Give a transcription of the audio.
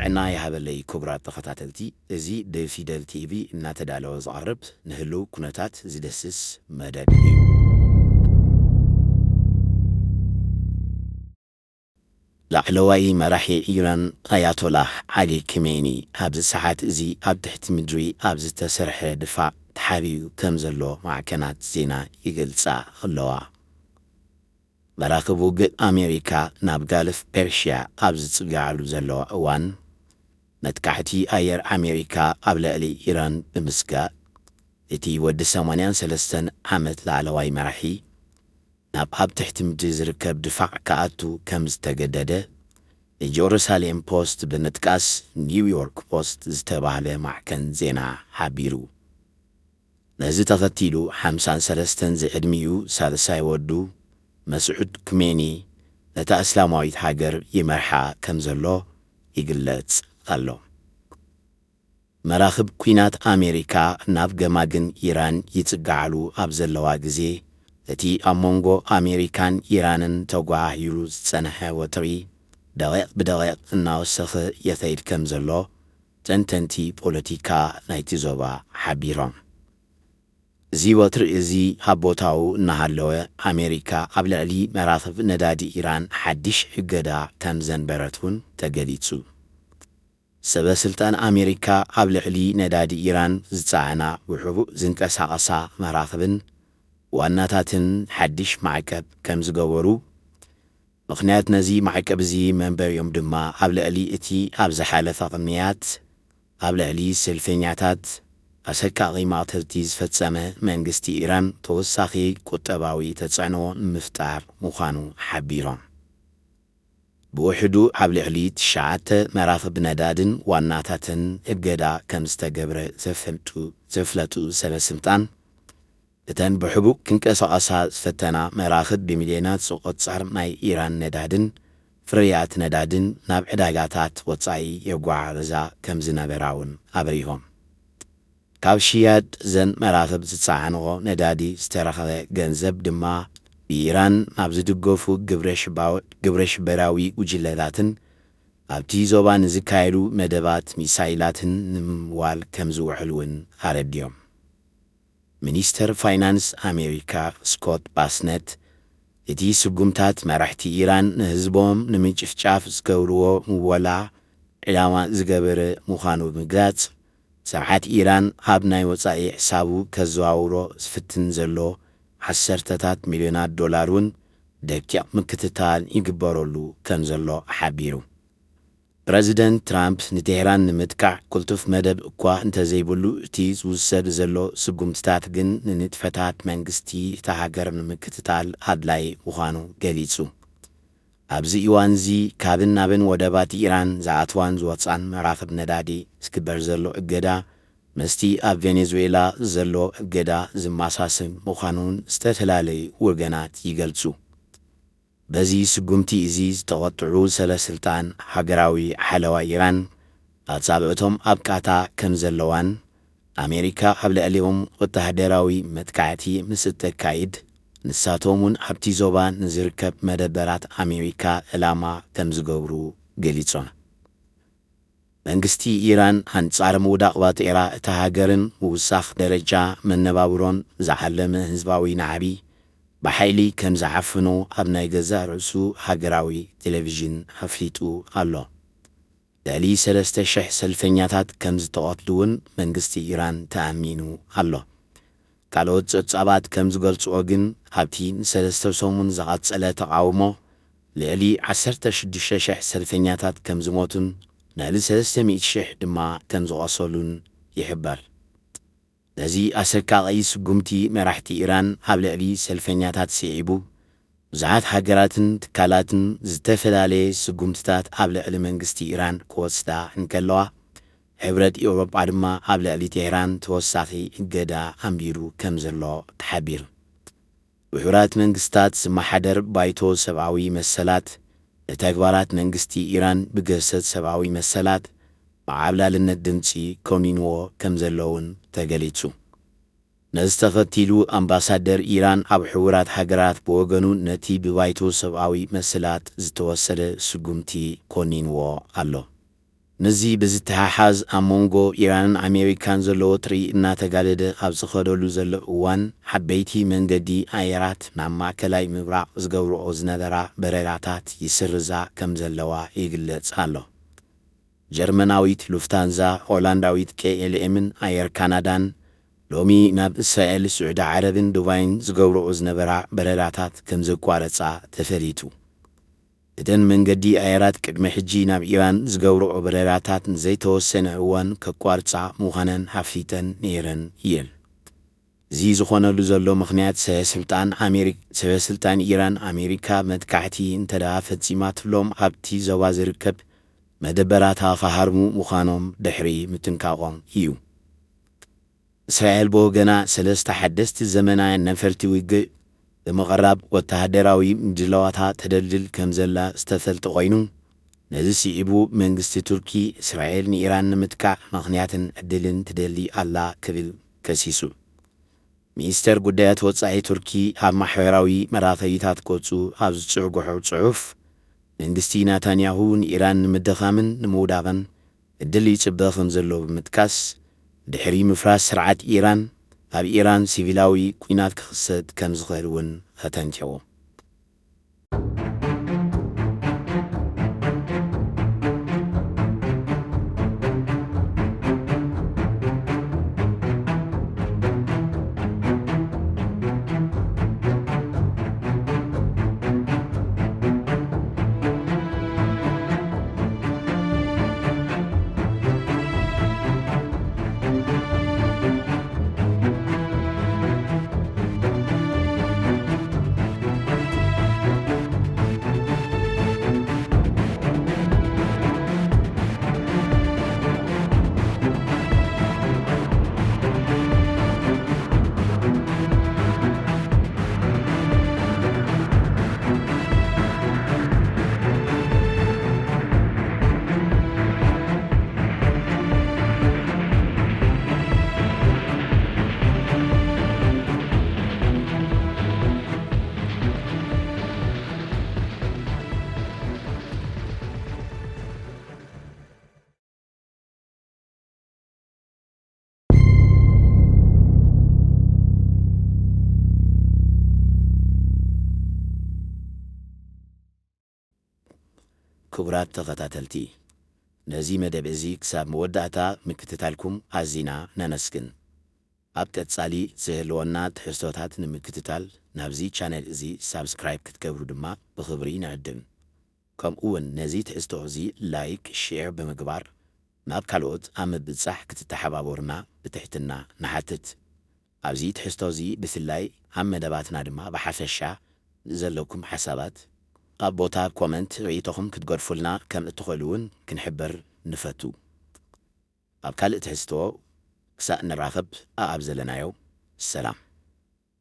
ጥዕና ይሃበለይ ክቡራት ተኸታተልቲ፣ እዚ ብፊደል ቲቪ እናተዳለወ ዝቐርብ ንህልው ኩነታት ዝደስስ መደብ እዩ። ላዕለዋይ መራሒ ኢራን ኣያቶላህ ዓሊ ኪሜኒ ኣብዚ ሰዓት እዚ ኣብ ትሕቲ ምድሪ ኣብ ዝተሰርሐ ድፋዕ ተሓቢኡ ከም ዘሎ ማዕከናት ዜና ይገልጻ ኣለዋ። መራኽብ ውግእ ኣሜሪካ ናብ ጋልፍ ፐርሽያ ኣብ ዝጽግዓሉ ዘለዋ እዋን፣ መጥቃዕቲ ኣየር ኣሜሪካ ኣብ ልዕሊ ኢራን ብምስጋእ፣ እቲ ወዲ ሰማንያን ሰለስተን ዓመት ላዕለዋይ መራሒ ናብ ኣብ ትሕቲ ምድሪ ዝርከብ ድፋዕ ክኣቱ ከም ዝተገደደ ንጀሩሳሌም ፖስት ብምጥቃስ ኒውዮርክ ፖስት ዝተባህለ ማዕከን ዜና ሓቢሩ። ነዚ ተኸቲሉ ሓምሳን ሰለስተን ዝዕድሚኡ ሳልሳይ ወዱ መስዑድ ክሜኒ ነታ እስላማዊት ሃገር ይመርሓ ከም ዘሎ ይግለጽ ኣሎ። መራኽብ ኲናት ኣሜሪካ ናብ ገማግም ኢራን ይጽግዓሉ ኣብ ዘለዋ ግዜ፣ እቲ ኣብ መንጎ ኣሜሪካን ኢራንን ተጓሃሂሩ ዝጸንሐ ወጥሪ ደቂቕ ብደቂቕ እናወሰኸ ይኸይድ ከም ዘሎ ተንተንቲ ፖለቲካ ናይቲ ዞባ ሓቢሮም። እዚ ወጥሪ እዚ ኣብ ቦታኡ እናሃለወ፣ ኣሜሪካ ኣብ ልዕሊ መራኽብ ነዳዲ ኢራን ሓድሽ እገዳ ከም ዘንበረት እውን ተገሊጹ። ሰበ ስልጣን ኣሜሪካ ኣብ ልዕሊ ነዳዲ ኢራን ዝጸዓና ብሕቡእ ዝንቀሳቐሳ መራኽብን ዋናታትን ሓድሽ ማዕቀብ ከም ዝገበሩ፣ ምኽንያት ነዚ ማዕቀብ እዚ መንበሪኦም ድማ ኣብ ልዕሊ እቲ ኣብ ዝሓለፈ ቅንያት ኣብ ልዕሊ ሰልፈኛታት ኣሰቃቒ መቕተልቲ ዝፈጸመ መንግስቲ ኢራን ተወሳኺ ቁጠባዊ ተጽዕኖ ንምፍጣር ምዃኑ ሓቢሮም። ብውሕዱ ኣብ ልዕሊ ትሽዓተ መራኽብ ነዳድን ዋናታትን እገዳ ከም ዝተገብረ ዘፈልጡ ዘፍለጡ ሰበ ስልጣን፣ እተን ብሕቡእ ክንቀሳቐሳ ዝፈተና መራኽብ ብሚልዮናት ዝቑጸር ናይ ኢራን ነዳድን ፍርያት ነዳድን ናብ ዕዳጋታት ወጻኢ የጓዓዕዛ ከም ዝነበራ እውን ኣብሪሆም። ካብ ሽያጥ እዘን መራኽብ ዝጸዓንኦ ነዳዲ ዝተረኸበ ገንዘብ ድማ ብኢራን ናብ ዝድገፉ ግብረ ሽባው-፣ ግብረ ሽበራዊ ጉጅለታትን ኣብቲ ዞባ ንዝካየዱ መደባት ሚሳይላትን ንምምዋል ከም ዝውዕል እውን ኣረዲኦም። ሚኒስተር ፋይናንስ ኣሜሪካ ስኮት ባስነት፣ እቲ ስጉምታት መራሕቲ ኢራን ንህዝቦም ንምጭፍጫፍ ዝገብርዎ ምወላ ዕላማ ዝገበረ ምዃኑ ብምግላጽ፣ ስርዓት ኢራን ኣብ ናይ ወጻኢ ሕሳቡ ከዘዋውሮ ዝፍትን ዘሎ ዓሰርተታት ሚልዮናት ዶላር እውን ደቂቕ ምክትታል ይግበረሉ ከም ዘሎ ሓቢሩ። ፕረዚደንት ትራምፕ ንቴህራን ንምጥቃዕ ቅልጡፍ መደብ እኳ እንተዘይብሉ፣ እቲ ዝውሰድ ዘሎ ስጉምትታት ግን ንንጥፈታት መንግስቲ እታ ሃገር ንምክትታል ኣድላዪ ምዃኑ ገሊጹ። ኣብዚ እዋንዚ ካብን ናብን ወደባት ኢራን ዝኣትዋን ዝወጻን መራኽብ ነዳዲ ዝግበር ዘሎ እገዳ፣ ምስቲ ኣብ ቬኔዙዌላ ዘሎ እገዳ ዝመሳሰል ምዃኑን ዝተፈላለዩ ወገናት ይገልጹ። በዚ ስጉምቲ እዚ ዝተቐጥዑ ሰለ ስልጣን ሃገራዊ ሓለዋ ኢራን፣ ኣጻብዕቶም ኣብ ቃታ ከም ዘለዋን፣ ኣሜሪካ ኣብ ልዕሊኦም ወተሃደራዊ መጥቃዕቲ ምስ እተካይድ፣ ንሳቶም እውን ኣብቲ ዞባ ንዝርከብ መደበራት ኣሜሪካ ዕላማ ከም ዝገብሩ ገሊጾም። መንግስቲ ኢራን ኣንጻር ምውዳቕ ባጤራ እታ ሃገርን ምውሳኽ ደረጃ መነባብሮን ዝዓለመ ህዝባዊ ናዕቢ ብሓይሊ ከም ዝዓፍኖ ኣብ ናይ ገዛእ ርእሱ ሃገራዊ ቴሌቪዥን ኣፍሊጡ ኣሎ። ልዕሊ ሰለስተ ሽሕ ሰልፈኛታት ከም ዝተቐትሉ እውን መንግስቲ ኢራን ተኣሚኑ ኣሎ። ካልኦት ጸብጻባት ከም ዝገልጽኦ ግን፣ ኣብቲ ንሰለስተ ሰሙን ዝቐጸለ ተቓውሞ፣ ልዕሊ ዓሰርተ ሽዱሽተ ሽሕ ሰልፈኛታት ከም ዝሞቱን ልዕሊ ሰለስተ ሚእቲ ሽሕ ድማ ከም ዝቖሰሉን ይሕበር። ነዚ ኣሰቃቒ ስጉምቲ መራሕቲ ኢራን ኣብ ልዕሊ ሰልፈኛታት ስዒቡ፣ ብዙሓት ሃገራትን ትካላትን ዝተፈላለየ ስጉምትታት ኣብ ልዕሊ መንግስቲ ኢራን ክወስዳ እንከለዋ፣ ሕብረት ኤውሮጳ ድማ ኣብ ልዕሊ ቴህራን ተወሳኺ እገዳ ኣንቢሩ ከም ዘሎ ተሓቢሩ። ብሕቡራት መንግስታት ዝመሓደር ባይቶ ሰብኣዊ መሰላት፣ ንተግባራት መንግስቲ ኢራን ብገሰት ሰብኣዊ መሰላት ብዓብላልነት ድምጺ ኮኒንዎ ከም ዘሎ እውን ተገሊጹ። ነዚ ተኸቲሉ፣ ኣምባሳደር ኢራን ኣብ ሕቡራት ሃገራት ብወገኑ ነቲ ብባይቶ ሰብኣዊ መሰላት ዝተወሰደ ስጉምቲ ኮኒንዎ ኣሎ። ምስዚ ብዝተሓሓዝ፣ ኣብ መንጎ ኢራንን ኣሜሪካን ዘሎ ወጥሪ እናተጋደደ ኣብ ዝኸደሉ ዘሎ እዋን፣ ዓበይቲ መንገዲ ኣየራት ናብ ማእከላይ ምብራቕ ዝገብርኦ ዝነበራ በረራታት ይስርዛ ከም ዘለዋ ይግለጽ ኣሎ። ጀርመናዊት ሉፍታንዛ፣ ሆላንዳዊት ኬ ኤል ኤምን ኣየር ካናዳን ሎሚ ናብ እስራኤል፣ ስዑዲ ዓረብን ዱባይን ዝገብርኦ ዝነበራ በረራታት ከም ዘቋረጻ ተፈሊጡ። እተን መንገዲ ኣየራት ቅድሚ ሕጂ ናብ ኢራን ዝገብርኦ በረራታት ንዘይተወሰነ እዋን ከቋርጻ ምዃነን ሓፊተን ነይረን እየን። እዚ ዝኾነሉ ዘሎ ምኽንያት ሰበ ስልጣን ኣሜሪ-፣ ሰበ ስልጣን ኢራን ኣሜሪካ መጥቃዕቲ እንተደኣ ፈጺማትሎም ኣብቲ ዞባ ዝርከብ መደበራታ ክሃርሙ ምዃኖም ድሕሪ ምጥንቃቖም እዩ። እስራኤል ብወገና ሰለስተ ሓደስቲ ዘመናውያን ነፈርቲ ውግእ ብምቕራብ ወተሃደራዊ ምድላዋታ ተደልድል ከም ዘላ ዝተፈልጠ ኮይኑ፣ ነዚ ስዒቡ መንግስቲ ቱርኪ እስራኤል ንኢራን ንምጥቃዕ ምኽንያትን ዕድልን ትደሊ ኣላ ክብል ከሲሱ። ሚኒስተር ጉዳያት ወጻኢ ቱርኪ ኣብ ማሕበራዊ መራኸቢታት ገጹ ኣብ ዝጽሕጎሖ ጽሑፍ፣ መንግስቲ ናታንያሁ ንኢራን ንምድኻምን ንምውዳቕን ዕድል ይጽበ ከም ዘሎ ብምጥቃስ፣ ድሕሪ ምፍራስ ስርዓት ኢራን፣ ኣብ ኢራን ሲቪላዊ ኲናት ክኽሰት ከም ዝኽእል እውን ኣተንቲኹ። ክቡራት ተኸታተልቲ፣ ነዚ መደብ እዚ ክሳብ መወዳእታ ምክትታልኩም ኣዚና ነመስግን። ኣብ ቀጻሊ ዝህልወና ትሕዝቶታት ንምክትታል ናብዚ ቻነል እዚ ሳብስክራይብ ክትገብሩ ድማ ብኽብሪ ንዕድም። ከምኡ እውን ነዚ ትሕዝቶ እዚ ላይክ፣ ሼር ብምግባር ናብ ካልኦት ኣብ ምብጻሕ ክትተሓባበሩና ብትሕትና ንሓትት። ኣብዚ ትሕዝቶ እዚ ብፍላይ ኣብ መደባትና ድማ ብሓፈሻ ዘለኩም ሓሳባት ኣብ ቦታ ኮመንት ርእይቶኹም ክትገድፉልና ከም እትኽእሉ እውን ክንሕብር ንፈቱ። ኣብ ካልእ ትሕዝቶ ክሳእ ንራኸብ ኣኣብ ዘለናዮ ሰላም።